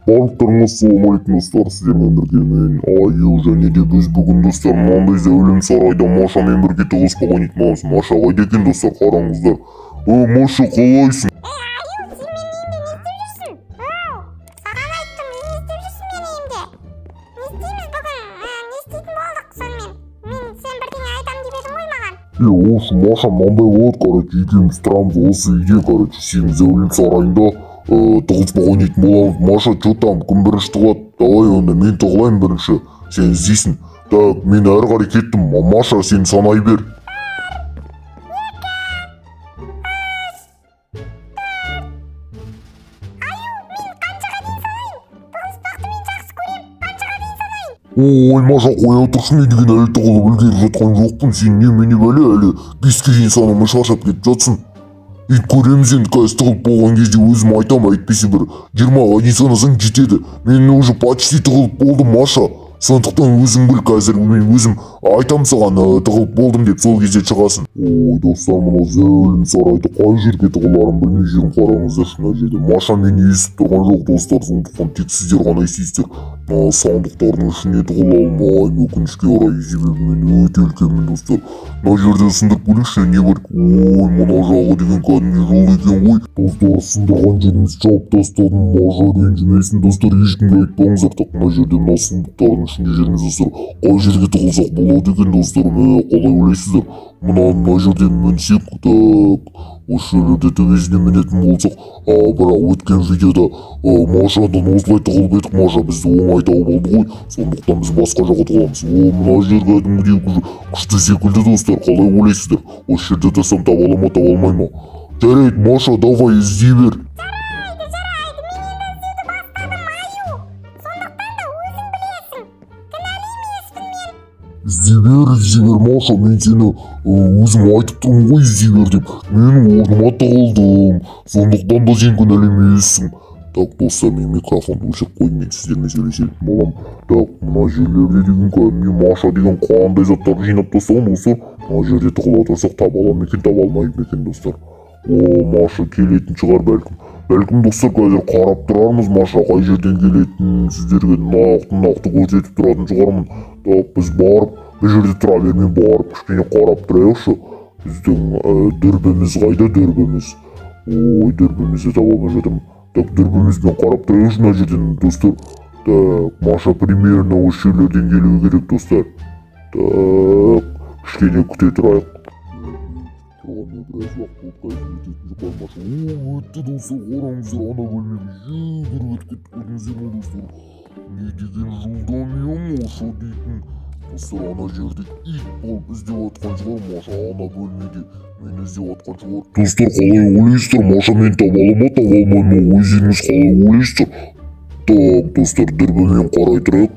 Барлықтарыңызға ассалаумағалейкум достар, сіздермен бірге мен Аю, және де біз бүгін достар мынандай зәулім сарайда Машамен бірге тығылыспақ ойнайтын боламыз. Маша қайда екен достар, қараңыздар. Маша, қалайсың? Аю, сен менің үйімде не істеп жүрсің? Оу, саған айттым, не істеп жүрсің менің үйімде? Не істейміз бүгін? Не істейтін болдық сонымен? Мен сен бірдеңе айтам деп едің ғой маған. Осы Маша мынандай болады, короче, екеуміз тұрамыз осы үйде, короче, сенің зәулім сарайында тығылыспақ ойнайтын боламыз. Маша, че там, кім бірінші тығылады? Давай онда мен тығылайын бірінші, сен іздейсің. Так, мен әрі қарай кеттім. Маша, сен санай бер. Аю, мен қаншаға дейін санайын? Тығылыспақты мен жақсы көрем, қаншаға дейін санайын? Ой, Маша, қоя тұршы, мен деген әлі тығылып үлгеріп жатқан жоқпын. Сен немене бәле, әлі 5-ке дейін санамай шаршап кетіп жатсың. Ит көреміз енді, қазір тығылып болған кезде өзім айтам, әйтпесе бір 20-ға дейін санасаң жетеді. Мен уже почти тығылып болдым, Маша. Сондықтан өзің біл, қазір мен өзім айтам саған, тығылып болдым деп, сол кезде шығасың. Ой, достар, мынау зәулім сарайды қай жерге тығыларын білмей жүрмін, қараңыздаршы мына жерде. Маша мені естіп тұрған жоқ, достар, сондықтан тек сіздер ғана естисіздер. Мына сандықтардың ішіне тығыла алмаймын, өкінішке орай, себебі мен өте үлкенмін, достар. Мына жерде сындырып көрейікші, не бар? Ой, мына жағы деген кәдімгі жол екен ғой. Достар, сындырған жерімізді жауып тастадым, Маша ренжімесін, достар, ешкімге айтпаңыздар. Так, мына жерде мына сандықтардың ішінде жүрміз, достар. Қай жерге тығылсақ болады екен, достар? Қалай ойлайсыздар? Мына жерден мінсек, так, осы жерлерде төбесіне мінетін болсақ, бірақ өткен видеода Машадан осылай тығылып едік, Маша бізді оңай тауып алды ғой, сондықтан біз басқа жаққа тығыламыз. О, мына жер кәдімгідей күшті секілді, достар, қалай ойлайсыздар? Осы жерде тұрсам таба ала ма, таба алмай ма? Жарайды, Маша, давай іздей бер. Жарайды, жарайды, мен енді іздеуді бастадым, Аю. Сондықтан да өзің білесің, кінәлі емеспін мен. Іздей бер, іздей бер, Маша, мен сені өзім айтып тұрмын ғой іздей бер деп. Менің орныма тығылдым, сондықтан да сен кінәлі емессің. Так, достар, мен микрофонды өшіріп қойдым, мен сіздермен сөйлесетін боламын. Так, мына жерлерде деген кәдімгі Маша деген қандай заттарды жинап тастаған, достар. Мына жерде тығыла тұрсақ таба ала ма екен, таба алмай ма екен, достар. О, Маша келетін шығар бәлкім. Бәлкім, достар, қазір қарап тұрармыз, Маша қай жерден келетінін сіздерге нақты-нақты көрсетіп тұратын шығармын. Так, біз барып, бұл жерде тұра бермей барып, кішкене қарап тұрайықшы. Біздің дүрбіміз қайда, дүрбіміз? Ой, дүрбімізді таба алмай жатырмын. Так, дүрбімізбен қарап тұрайықшы мына жерден, достар. Так, Маша примерно осы жерлерден келуі керек, достар. Так, кішкене күте тұрайық. Тұрғанына біраз уақыт болды, қазір өтетін жоқ Маша. О, өтті, достар, қараңыздар, ана бөлмеге жүгіріп өтіп кетті, көрдіңіздер ме, достар? Не деген жылдам иә Маша дейтін. Достар, ана жерде ит болып іздеп жатқан шығар Маша, ана бөлмеде мені іздеп жатқан шығар. Достар, қалай ойлайсыздар, Маша мені таба ала ма, таба алмай ма, өздеріңіз қалай ойлайсыздар? Так, достар, дүрбімен қарай тұрайық.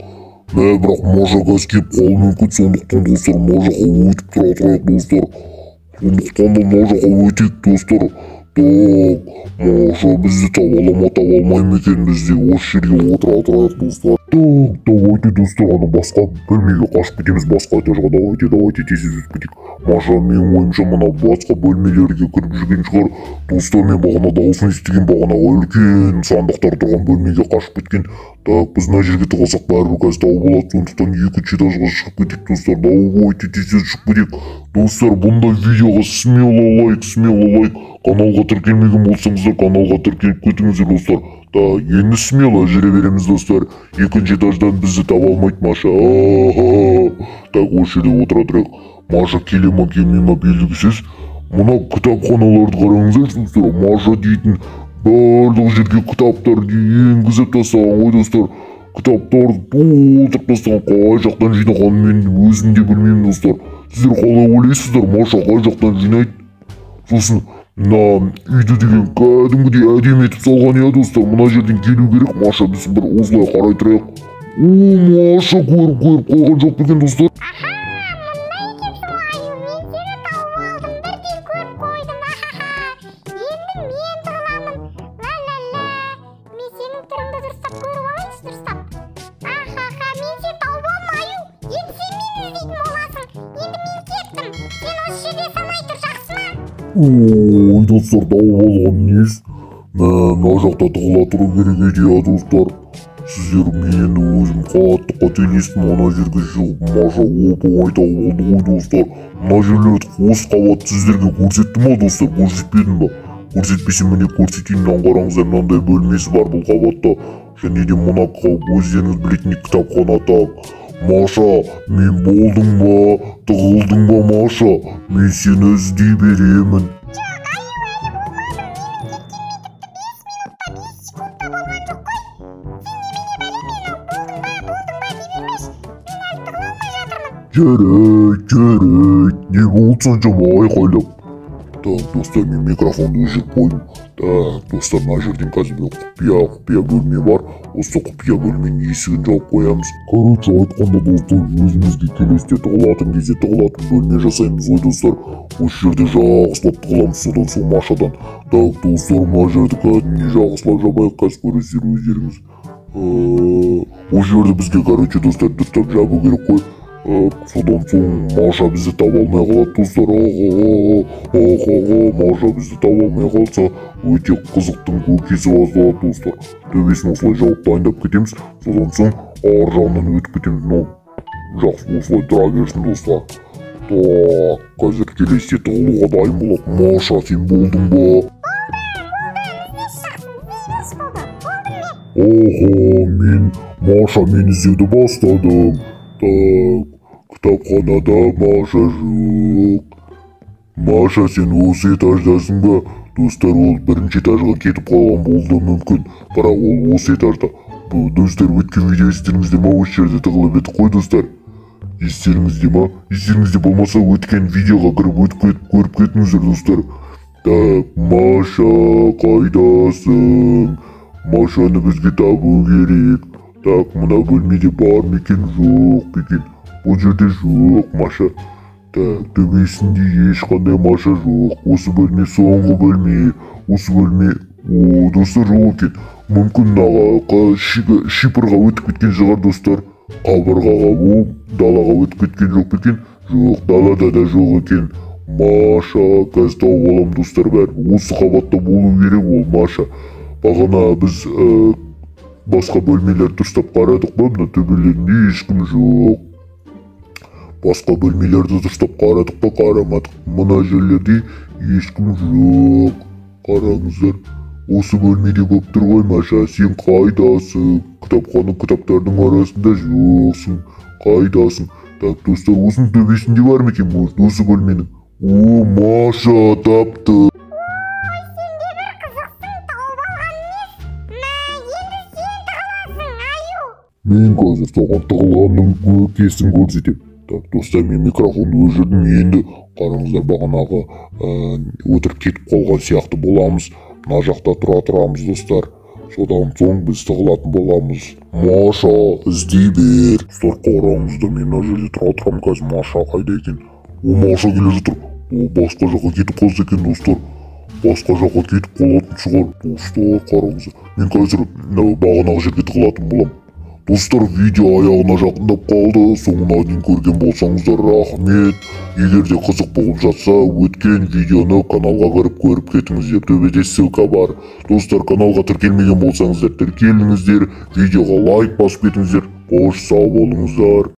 Мә, бірақ Маша қазір келіп қалуы мүмкін, сондықтан, достар, мына жаққа өтіп тұра тұрайық, достар. Сондықтан да мына жаққа өтейік, достар. Так, Маша бізді таба ала ма, таба алмай ма екен, бізде осы жерге отыра тұрайық, достар. Так, давайте, достар, ана басқа бөлмеге қашып кетеміз, басқа этажға, давайте, давайте, тез өтіп кетейік. Маша, менің ойымша, мына басқа бөлмелерге кіріп жүрген шығар. Достар, мен бағана дауысын естіген, бағанағы үлкен сандықтар тұрған бөлмеге қашып кеткен. Так, біз мына жерге тығылсақ бәрібір қазір тауып алады, сондықтан екінші этажға шығып кетейік, достар. Давайте, тез шығып кетейік. Достар, бұндай видеоға смело лайк, смело лайк. Каналға тіркелмеген болсаңыздар, каналға тіркеліп кетіңіздер, достар. Так, енді смело жүре береміз, достар. Екінші этаждан бізді таба алмайды Маша. Аха. Так, осы жерде отыра тұрайық. Маша келе ма, келмей ма белгісіз. Мына кітапханаларды қараңыздаршы, достар. Маша дейтін барлық жерге кітаптарды енгізіп тастаған ғой, достар. Кітаптарды толтырып тастаған, қай жақтан жинағанын мен өзім де білмеймін, достар. Сіздер қалай ойлайсыздар, Маша қай жақтан жинайды? Сосын мына үйді деген кәдімгідей әдемі етіп салған иә, достар. Мына жерден келу керек, Маша, біз бір осылай қарай тұрайық. О, Маша көріп қойған жоқ па екен, достар? Аха, мында екенсің ғой, Аю, мен сені тауып алдым, бірден көріп қойдым, ахаха. Енді мен тығыламын. Ла-ла-ла, мен сенің түріңді дұрыстап көріп алайыншы, дұрыстап. Ахаха, мен сені тауып алдым, Аю. Енді сен мені іздейтін боласың. Енді мен кеттім. Сен осы жерде санай тұр, жақсы ма? Ой, достар, тауып алған несі? Мына жақта тығыла тұру керек еді, иә, достар. Сіздер, мен енді өзім қатты қателестім. Ана жерге шығып, Маша оп оңай тауып алды ғой, достар. Мына жерлерді, осы қабатты сіздерге көрсеттім ба, достар, көрсетпедім ба? Көрсетпесем, міне, көрсетейін. Мынаны қараңыздар, мынандай бөлмесі бар бұл қабатта. Және де мына өздеріңіз білетіндей кітапхана. Так, Маша, мен болдың ба? Тығылдың ба, Маша? Мен сені іздей беремін. Жоқ, аю, әлі болмадым. Менің кеткеніме тіпті 5 минут та 5 секунд та болған жоқ қой. Сен немене, бәле, мені болдың ба, болдың ба дей бермеші. Мен әлі тығыла алмай жатырмын. Жарайды, жарайды. Не болды соншама айқайлап? Так, достар, мен микрофонды өшіріп қойдым. Так, достар, мына жерден қазір бір құпия бөлме бар. Осы құпия бөлменің есігін жауып қоямыз. Короче айтқанда, достар, өзімізге келесіде тығылатын кезде тығылатын бөлме жасаймыз ғой, достар. Осы жерде жақсылап тығыламыз содан соң Машадан. Так, достар, мына жерді кәдімгідей жақсылап жабайық, қазір көресіздер өздеріңіз. Осы жерді бізге, короче, достар, дұрыстап жабу керек қой. Содан соң Маша бізді таба алмай қалады, достар. Охо, Маша бізді таба алмай қалса, өте қызықтың көкесі басталады, достар. Төбесін осылай жауып дайындап кетеміз. Содан соң ар жағынан өтіп кетеміз. Мынау жақсы, осылай тұра берсін, достар. Так, қазір келесіде тығылуға дайын болады. Маша, сен болдың ба? Болды, іздеші, жақсы, іздей берші, болды. Болдым мен. Охо, мен, Маша, мен іздеуді бастадым. Так, кітапханада Маша жоқ. Маша, сен осы этаждасың ба? Достар, ол бірінші этажға кетіп қалған болуы мүмкін, бірақ ол осы этажда. Бұл, достар, өткен видео естеріңізде ма? Осы жерде тығылып едік қой, достар. Естеріңізде ма? Естеріңізде болмаса, өткен видеоға кіріп өтіп кетіп көріп кетіңіздер, достар. Так, Маша, қайдасың? Машаны бізге табу керек. Так, мына бөлмеде бар ма екен, жоқ па екен? Бұл жерде жоқ Маша. Так, төбесінде ешқандай Маша жоқ. Осы бөлме соңғы бөлме. Осы бөлме, о, достар, жоқ екен. Мүмкін мына шипырға өтіп кеткен шығар, достар. Қабырғаға, о, далаға өтіп кеткен жоқ па екен? Жоқ, далада да жоқ екен. Маша, қазір тауып аламын, достар, бәрін. Осы қабатта болу керек ол Маша. Бағана біз басқа бөлмелерді дұрыстап қарадық па? Мына төбелерінде ешкім жоқ. Басқа бөлмелерді дұрыстап қарадық па? Қарамадық. Мына жерлерде ешкім жоқ. Қараңыздар. Осы бөлмеде болып тұр ғой Маша. Сен қайдасың? Кітапхана, кітаптардың арасында жоқсың. Қайдасың? Так, достар, осының төбесінде бар ма екен, может, осы бөлменің? О, Маша, тапты. Ой, сен де бір қызықсың, тауып алған несі? Мә, енді сен тығыласың, аю. Мен қазір саған тығылғанның көкесін көрсетемін. Так, достар, мен микрофонды өшірдім. Енді қараңыздар, бағанағы өтірік кетіп қалған сияқты боламыз. Мына жақта тұра тұрамыз, достар. Содан соң біз тығылатын боламыз. Маша, іздей бер. Достар, қараңыздар, мен мына жерде тұра тұрамын. Қазір Маша қайда екен? О, Маша келе жатыр. О, басқа жаққа кетіп қалса екен, достар. Басқа жаққа кетіп қалатын шығар. Достар, қараңыздар. Мен қазір бағанағы жерге тығылатын боламын. Достар, видео аяғына жақындап қалды. Соңына дейін көрген болсаңыздар, рахмет. Егер де қызық болып жатса, өткен видеоны каналға кіріп көріп кетіңіздер. Төбеде ссылка бар. Достар, каналға тіркелмеген болсаңыздар, тіркеліңіздер. Видеоға лайк басып кетіңіздер. Қош, сау болыңыздар.